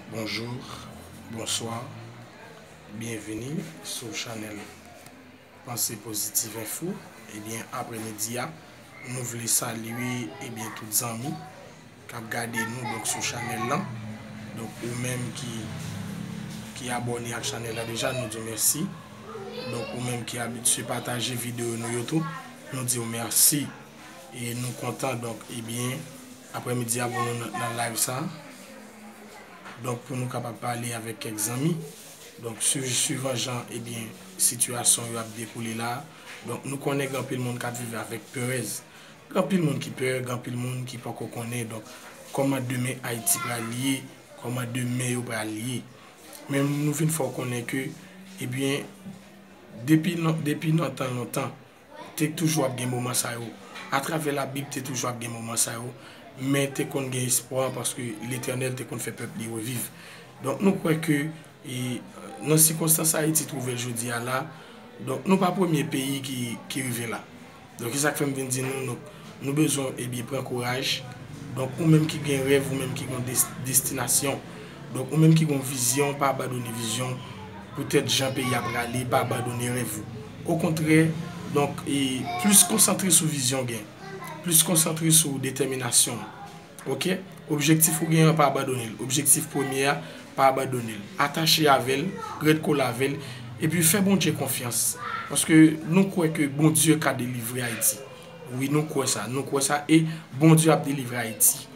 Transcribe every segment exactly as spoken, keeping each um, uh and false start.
Bonjou, bonswa, byenvini sou chanèl Panse Pozitif Enfo. Ebyen, aprèmidi a, nou vle salye, ebyen, tout zanmi k ap gade nou, donk, sou chanèl lan. Donk, ou menm ki, ki abòne ak chanèl la deja, nou di w mèsi. Donk, ou menm ki abitye pataje videyo nou yo tou, nou di w mèsi. E nou kontan, donk, ebyen, aprèmidi a pou nou nan, nan live sa. Donk, pou nou kapab pale avèk kèk zanmi. Donk, swi-, swivan jan, ebyen, sitiyasyon yo ap dekoule la. Donk, nou konnen gen anpil moun k ap viv avèk perèz. Gen anpil moun ki pè, gen anpil moun ki poko konnen. Donk, kòman demen Ayiti pral ye, kòman demen yo pral ye. Men nou vin fè w konnen ke, ebyen, depi nan, depi nan tan lontan, te toujou ap gen moman sa yo. Atravè Labib, te toujou ap gen moman sa yo, men te konn gen espwa paske Letènèl te konn fè pèp li reviv. Donk, nou kwè ke, e, nan sikonstans Ayiti twouve l jodi a la, donk, nou pa premye peyi ki, ki rive la. Donk, se sa k fè m vin di nou, nou, nou bezwen, ebyen, pran kouraj. Donk, ou menm ki gen rèv, ou menm ki gen des-, destinasyon, donk, ou menm ki gen vizyon, pa abandone vizyon. Poutèt jan peyi a prale, pa abandone rèv ou. Okontrè, donk, e plis konsantre sou vizyon w gen, plis konsantre sou detèminasyon w. Oke? Objektif ou gen an, pa abandone l. Objektif premye a, pa abandone l. Atache avè l, ret kole avè l, epi fè Bondye konfyans. Paske nou kwè ke Bondye ka delivre Ayiti. Wi, nou kwè sa, nou kwè sa, e Bondye ap delivre Ayiti.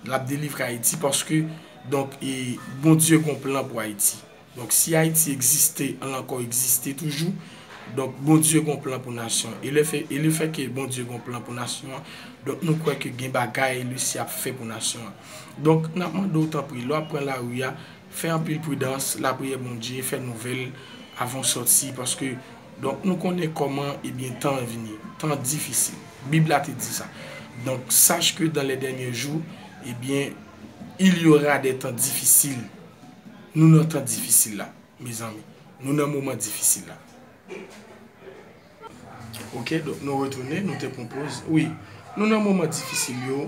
L ap delivre Ayiti paske, donk, e Bondye gon plan pou Ayiti. Donk, si Ayiti egziste, l ankò egziste toujou, donk, Bondye gon plan pou nasyon an. E lefè, e lefè ke Bondye gon plan pou nasyon an, donk, nou kwè ke gen bagay Lesye ap fè pou nasyon an. Donk, n ap mande w, tanpri, lè w ap pran lari a, fè anpil pridans, lapriyè Bondye, fè nouvèl avan w sòti, paske, donk, nou konnen kòman, ebyen, tan an vini, tan difisil. Bib la te di sa. Donk, sache que dans les derniers jours, ebyen, il y aura des temps difficiles. Nou nan tan difisil la, mezanmi. Nou nan moman difisil la. Oke, donk, nou retounen, nou te pran poz. Wi, nou nan moman difisil yo.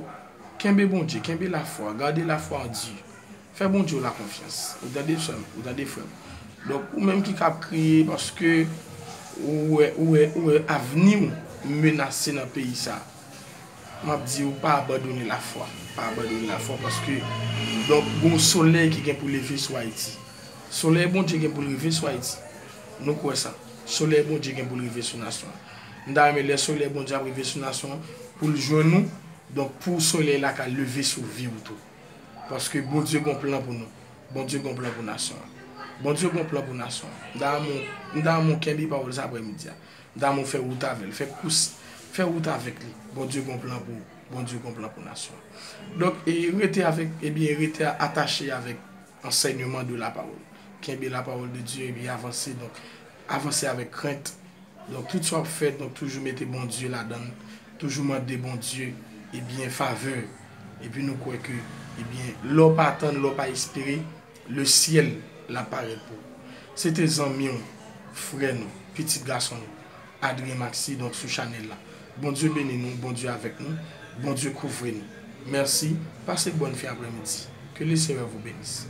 Kenbe Bondye, kenbe lafwa, gade lafwa an Dye. Fè Bondye w la konfyans. Ou tande sè m, ou tande frè m. Donk, ou menm ki ka ap kriye paske ou wè, ou wè, ou wè avni w menase nan peyi sa. M ap di w, pa abandone lafwa. Pa abandone lafwa paske, donk, gon solèy ki gen pou leve sou Ayiti. Solèy Bondye gen pou l leve sou Ayiti. Nou kwè sa. Solèy Bondye gen pou l leve sou nasyon an. M ta renmen lè solèy Bondye ap leve sou nasyon an, pou l jwenn nou, donk, pou solèy la ka leve sou vi w tou. Paske Bondye gon plan pou nou. Bondye gon plan pou nasyon an. Bondye gon plan pou nasyon an. M ta renmen, m ta renmen w kenbe pawòl sa aprèmidi a. M ta renmen w fè wout avè l, fè kous, fè wout avèk li. Bondye gon plan pou ou. Bondye gon plan pou nasyon an. Donk, e rete avèk, ebyen, rete atache avèk ansèyman de la pawòl. Kenbe la pawòl de Dye, ebyen, avanse. Donk, avanse avèk krent. Donk, tout sa w ap fè, donk, toujou mete Bondye ladan l. Toujou mande Bondye, ebyen, favè. Epi nou kwè ke, ebyen, lè w pa tann, lè w pa espere, lesyèl la parèt pou ou. Se te zanmi w, frè nou, pitit gason nou, Adrien Maxi, donk, sou chanèl la. Bondye beni nou, Bondye avèk nou, Bondye kouvri nou. Mèsi, pase bòn fen aprèmidi. Que le Seigneur vous bénisse.